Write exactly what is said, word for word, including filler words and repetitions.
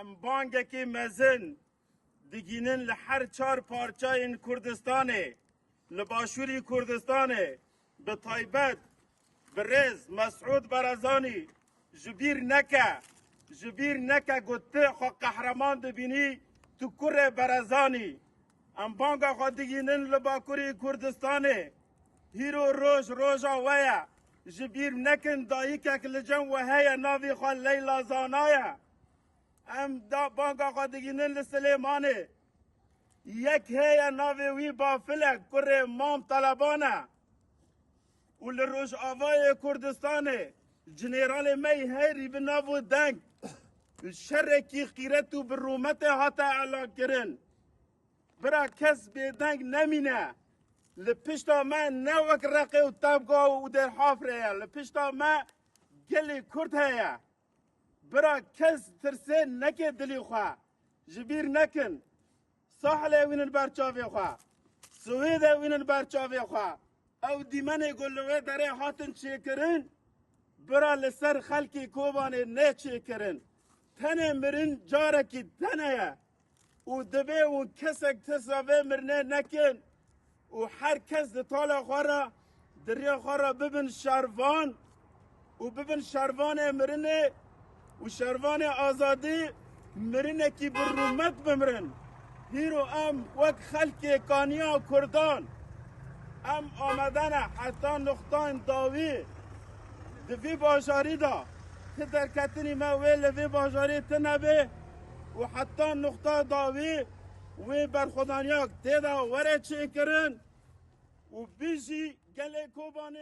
Em bangekî mezin digînin li her çar parçeyên Kurdistanê, li Başûrî Kurdistanê, bi taybet bi rêz Mesûd Barzanî ji bîr neke, ji bîr neke ku tu xwe qehreman dibînî, tu kurê Barzanî. Em banga xwe digînin li Bakurê Kurdistanê. Hîro roj roja we ye. Ji bîr nekin dayikek li cem we heye, navê xwe Leyla Zana ye. Em da banga xwe digînin li Silêmanê. Yek heye navê wî Bafil e, kurê Mam Teleban e. Û li Rojavayê Kurdistanê cinêralê me yî herî bi nav û deng şerekî xîret û bi rûmetê hate elankirin. Bira kes bêdeng nemîne. Li pişta me ne wek Reqê û Tebga û Dêrhafrê ye. Li pişta me gelê Kurd heye. Bira kes tirsê neke dilî xwe. Ji bîr nekin. Sahlê wînin ber çavê xwe. Swêdê wînin ber çavê xwe. Ew dîmenê ku li wê derê hatin çêkirin, bira li ser xelkê Kobanê nê çêkirin. Tenê mirin carekî tenê ye. Û divê hûn kesek tirsa vê mirinê nekin û her kes di tala xwe re, di riya xwe re bibin şervan û bibin şervanê mirinê û şervanê azadî, mirinekî bi rûmet bimirin. Hîro em wek xelkê kaniya Kurdan, em amade ne heta nuqtayên dawî di vî bajarî de ti derketinî me wê li vê bajarê tune be û heta nuqta dawî wê berxwedaniya tê de were çêkirin û bijî gelê Kobanê.